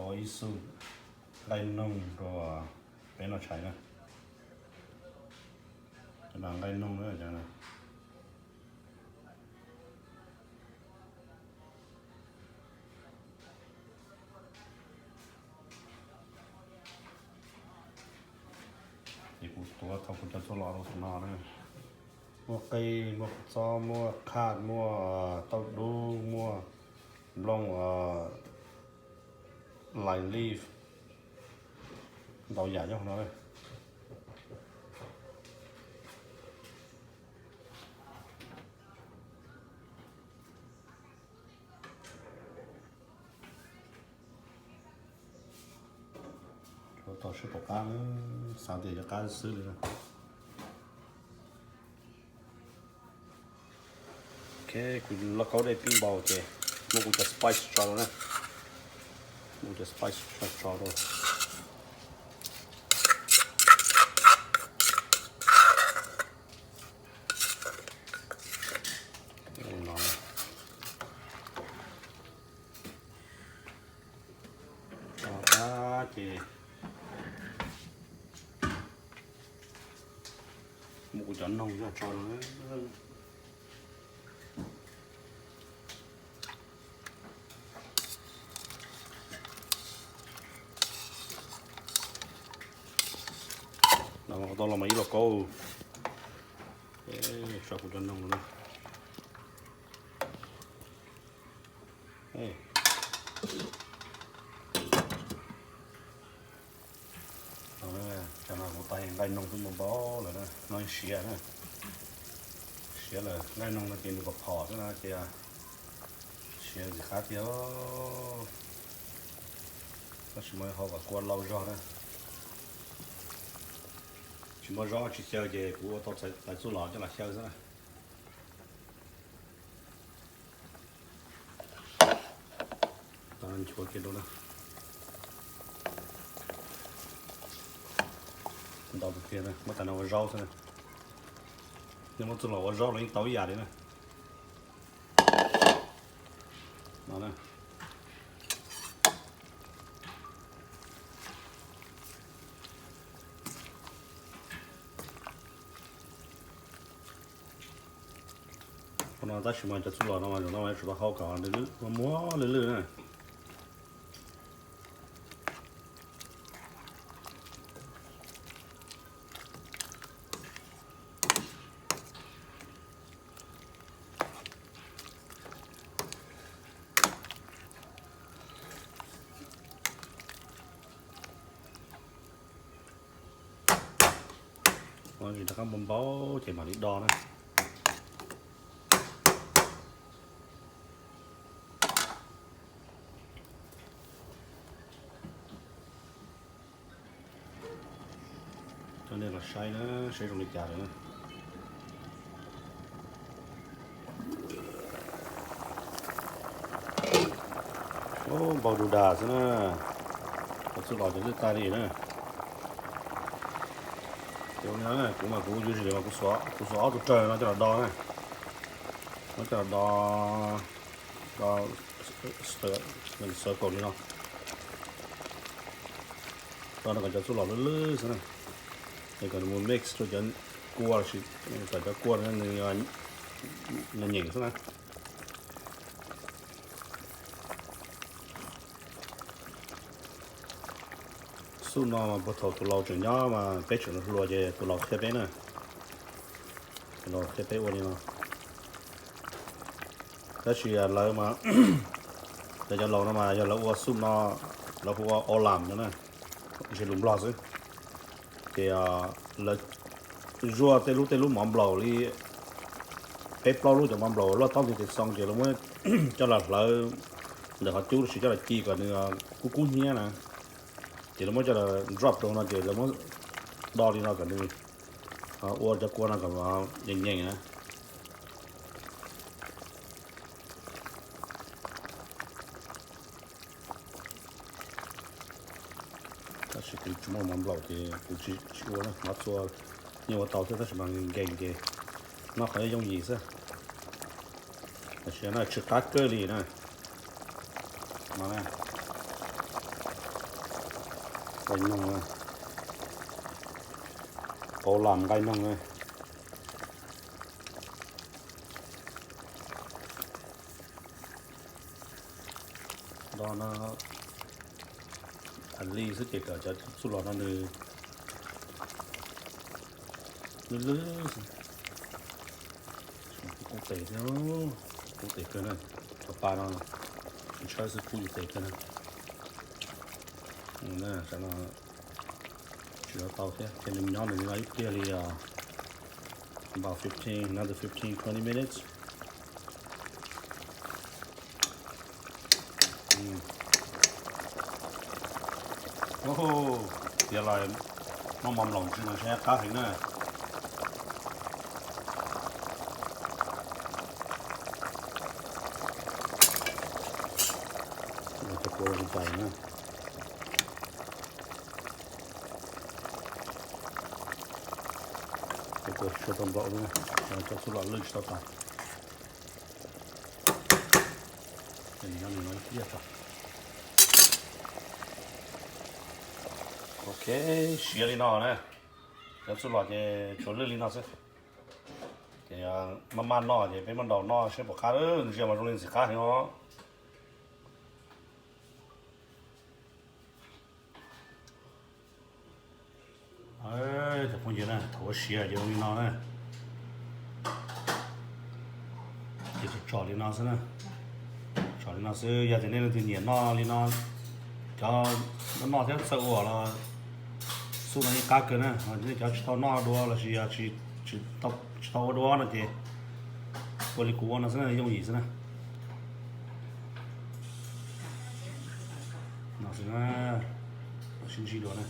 Ib xub nqaij noog rau peb noj tshais na. Cov no nqaij noog na cov no. Ces kuv tuav thaum kuv cov txuj lom rau saum no na. Muaj qe, muaj kua txob, muaj qhaj, muaj tauj dub, muaj nplooj lime leaf, ntau yam nyob hauv no. Tau sib pom qab, xav tias yog qab xwb li na. Ok, kuv lauj kaub dej pib npau ces muab kuv cov spice tso rau na. Muab cov spice tso tso rau. Tso qab ces muab kuv cov noog coj tso rau. Tau los mas ib lauj kaub, tso kuv cov noog rau na. Tsam no kuv tais nqaij noog twb muaj npaum lawm na, no siav na. Siav lawm, nqaij noog no ces nws pom phom xwb no ces siav ntxim qab tiag. Tab sis mas ho kom kua lau zog na. Tsis muaj zaub tsis xyaw ces kuv ua tau tais txuj lom coj los xyaw xwb na. Tau nchuav kiag rau na. Ntau tiag tiag na, muab tais no ua zaub xwb na. Nej muab txuj lom ua zaub los yeej tau ib yam li na. No na. Qhov no tab sis mas cov txuj lom no mas zaum no mas yuav tsum tau hau kom muag lwj lwj na. Tsis rov qab npau npau ces mam li do na. Coj nej los saib na, saib zoo li cas lawm na. Npau du dag xwb na. Cov txuj lom ces lwj tag li na. Ces ua li no na, kuv mas kuv yuav sim mas kuv xuas ob tug rawg no coj los do na. No coj los do, do circle li no. Do no kom cov txuj lom lwj lwj xwb na. Es kom nws mus mix rau cov kua, kom cov kua nws nyeem xwb na. Xub no mas puag thaum tus laus tseem nyob mas peb tseem hluas ces tus laus qhia peb na. Tus laus qhia peb ua li no. Tab sis lawv mas, cov cov laus no mas yog lawv ua xub no, lawv hu ua olam no na, ntshe lus Nplog xwb. Ces lawv zuaj tej lub tej lub mov nplaum li peb plaub lub cov mov nplaum loj tob nti tes xoo ces lawv muab coj los hlawv ntawm qhov cub lossis coj los ci kom nws kub kub hnyiab na. Ces lawv muab coj los drop rau no ces lawv muab do li no kom nws ua cov kua no kom nyeem nyeem na. Tab sis kuv tsis muaj mov nplaum ces kuv tsis ua na, mov txua yeej ua tau thiab tab sis mas nkees ces noj qhov yooj yim xwb. Tam sim no tsw qab kawg li na. No na, Nqaij noog, pauv lam nqaij noog na. Do no, li xwb ces cov txuj lom no nws lwj lwj xwb. Kub tes thiab, kub tes kawg na. Cov pa no tshawb xwb kub yus tes kawg na. Tam no tsis tau thiab, ces nws nyob nws li no ib pliag li about fifteen, another fifteen, twenty minutes. Tiav los muab mov nplaum ntsis no saib qab heev na. Cov kua li cas na. Cov kua tsis tshua tau nplaum, cov txuj lom lwj tsis tau tas. Ok, siav li no na. Cov txuj lom ces tsuas lwj li no xwb. Ces maj maj noj ces peb maj nrau noj seb puas qab, ntsia mas zoo li ntxim qab heev os. Cov phooj ywg na, thaum ua siav ces zoo li no na. Ces tsom tsom li no xwb na. Tsom li no xwb, yog tias nej leej twg nyiam noj li no, cov noj thiab txawj ua los xub no yeej qab kawg na. Nej cov tsis tau noj dua lossis yog tsis tau ua dua no ces ua li kuv ua no xwb na, yooj yim xwb na. No xwb na, sib ntsib dua na.